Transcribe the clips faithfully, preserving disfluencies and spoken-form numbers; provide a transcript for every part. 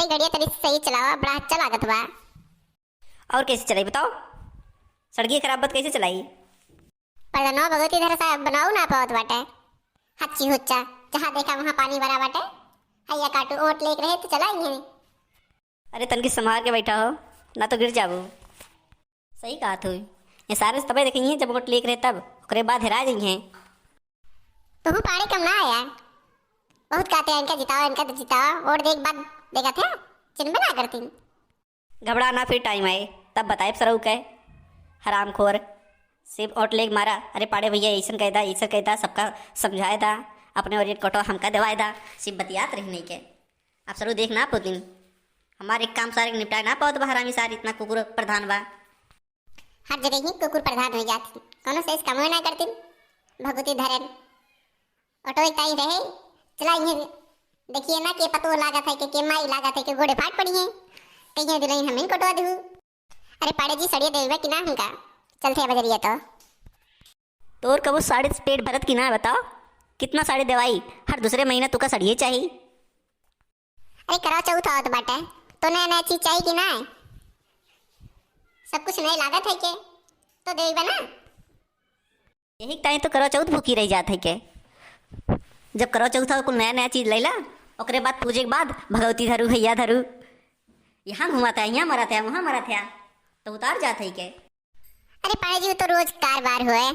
ए गड़िया तनी सही चलावा, बड़ा अच्छा लागत बा। और कैसे चलाई बताओ? सड़किया खराब बा त कैसे चलाई? प्रधानवा भगवती धर साहब बनाऊ ना पावत बाटे। हच्ची हुच्चा, जहाँ देखा वहाँ पानी भरा बाटे। हैया काटू ओट लेक रहे त चलाई है। अरे तनकी संभार के बैठा हो, ना तो गिर जाबू। सही कहत हुई। ये सारे तबे देखी हैं जब ओट लेक रहे तब, ओकरे बाद हेरा जाई हैं। तुहू पाड़े कम ना आया। बहुत कहते हैं इनका जिताओ, इनका तो जिताओ, ओट देख बाद देखा थे, चिन्हबे ना करती। घबरा ना, फिर टाइम आए तब बताए सरऊ के। हरामखोर, सिर्फ ओट लेक मारा। अरे पाड़े भैया ऐसन कहता, ऐसन कहता, सबका समझाए दा, अपने और ये कोटवा हमका देवाए दा, सिर्फ बतियात रही नहीं के। आप सरऊ देख ना पोतिन, हमारे काम सारे के निपटाए ना पावत बा हरामी सार, इतना कुकुर प्रधान बा। हर जगह ही कुकुर प्रधान हो जाती, कोनो से इस कमवे ना करती, भगुती धरन। ऑटो एक ताई रहे, चला इन्हें देखिए ना के पतो लागत है के, के माई लागत है के गोड़े फाट पड़ी है, कहीं दुल्हन हमें कटवा दू। अरे पाड़े जी सड़िया देवे कि ना हमका, चलते हैं बजरिया तो। तोर कबो साड़ी से पेट भरत कि ना बताओ, कितना साड़ी देवाई, हर दूसरे महीना तुका सड़िए चाहिए। अरे करवा चौथ आवत बाटे, तो नया नया चीज चाहिए कि ना? सब कुछ नए लागत है के, तो देबा ना। यही ताई तो करवा चौथ भूखी रह जात है के। जब करवा चौथ हो कुल नया नया चीज लैला, ओकरे बाद पूजे के बाद भगवती धरू, हैया धरू, यहाँ घुमाता है, यहाँ मरत है, वहाँ मरत है, तो उतार जात है के। अरे पाड़े जी, वो तो रोज कारबार हुए,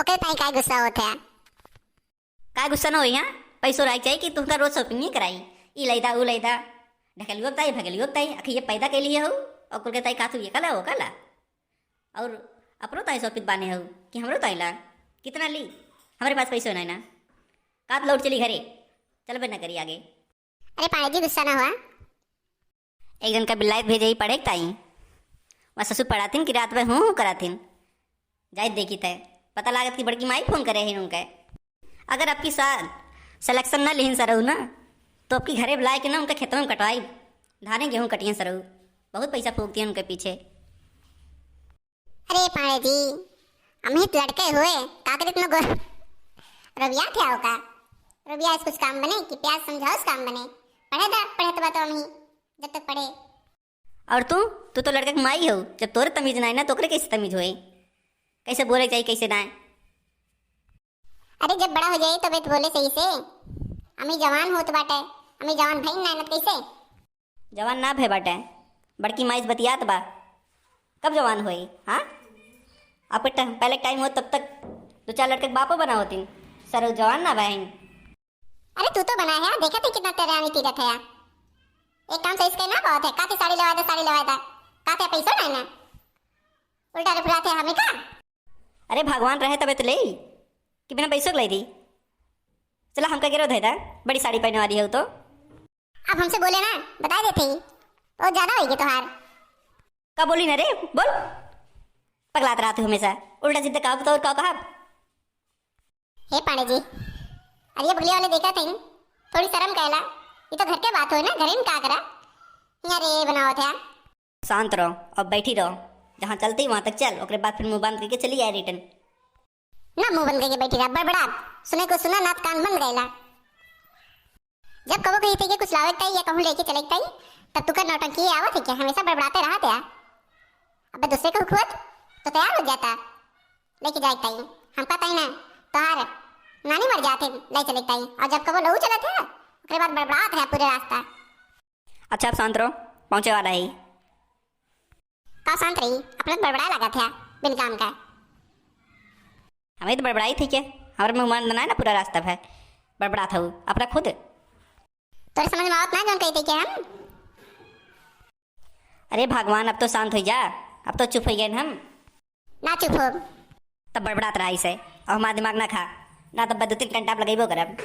ओकरे ताई काय गुस्सा होत है? काय गुस्सा ना होई, हाँ? पैसो रहे चाहिए कि तुमका रोज shopping नहीं कराई, ई लैदा, ऊ लैदा, ढकलियो बताई, भगलियो बताई, आखिर ये पैदा के लिए हो, और कुल के ताई का तू ये कला, वो कला, और अपनो ताई shopping बाने हो कि हमरो ताई ला, कितना ली? हमारे पास पैसो नहीं ना, का तो लौट चली घरे, चलबे ना करी आगे। अरे पाड़े जी गुस्सा ना हुआ, एक दिन का बिल्लाइत भेजे ही पढ़े के ताई। वह ससुर पढ़ाथिन कि रात भर हूँ हूँ कराथिन। जाइत देखी तय, पता लागत कि बड़की माई फोन करे है उनके। अगर आपकी सा-, selection ना लिहिन सरऊ ना, तो आपकी घरे बुलाए के ना उनके खेतवा में कटवाई। धाने गेहूँ कटियन सरऊ, बहुत पैसा फूक दिए उनके पीछे। अरे पाड़े जी, अमित लड़के हुए, काकरित में गो-, रबिया थे आओ का? रबिया इस कुछ काम बने कि प्याज समझाओ इस काम बने? पढ़े दा, पढ़े तो बात अमी, जब तक पढ़े। और तू, तू तो लड़के के माई हो, जब तोरे तमीज ना है ना, तो ओकरे कैसे तमीज होए? कैसे बोले चाहिए, कैसे ना है? अरे जब बड़ा हो जाए तबे तो बोले सही से। अमी जवान होत बाटे, अमी जवान भई ना, ना कैसे? जवान ना भय बाटे, बड़की माई से बतियात बा। कब जवान होई, हाँ? आपके ट-, पहले टाइम हो तब तक दो चार लड़के के बापो बना होती। सर जवान ना बहन। अरे तू तो बना है, देखा थे कितना तेरे आने तीरथ है। एक काम सही से ना बहुत है, काती साड़ी लवा दे, साड़ी लवा दे, काते पैसा नहीं ना, उल्टा रे फुराते हमें का? अरे भगवान रहे तबे तो ले, कि बिना पैसों के ले दी। चला हमका गिरो धे दा, बड़ी साड़ी पहने वाली हो तो। अब हमसे बोले ना, बता देते ही, वो ज्यादा होई गे तोहार। का बोली ना रे, बोल। पगलात रहत हो हमेशा, उल्टा सीधा का बताओ और का कहा। हे पांडे जी, अरे ये बगलिया वाले देखा थे, थोड़ी शर्म कैला, ये तो घर के बात होई ना, घर में का करा, यहाँ रे बनावत है। शांत रहो, अब बैठी रहो, जहाँ चलती वहाँ तक चल, ओकरे बाद फिर मुंह बंद करके चली आए return। ना मुंह बंद करके बैठी रहा, बड़बड़ात, सुने को सुना, ना तो कान बंद रहेला। जब कबो कही थे कि कुछ लावे के ताई या कहूँ लेके चले के ताई, तब तू का नौटंकी आवत है क्या? हमेशा बड़बड़ाते रहत है। अबे दूसरे को हुकवत तो तैयार हो जाता, लेके जाए के ताई। हमका ताई ना, तोहार नानी मर जाते, ले चले के ताई। और जब कबो लहू चलत है, ओकरे बाद बड़बड़ात है पूरे रास्ता। अच्छा, अब शांत रहो, पहुँचे वाला है। का शांत रही? अपना तो बड़बड़ाए लागत है, बिन काम का। हमें तो बड़बड़ाई थी के? हमारे मुंह बंद ना है ना, पूरा रास्ता भर बड़बड़ात हऊ, अपना खुद। तोरे समझ में आवत ना जौन कही थी के हम? अरे भगवान, अब तो शांत हो जा, अब तो चुप हो गए हम। ना चुप हो। तब बड़बड़ात रहा इसे, और हमारा दिमाग ना खा, ना तब दो तीन घंटा आप लगेबो करब।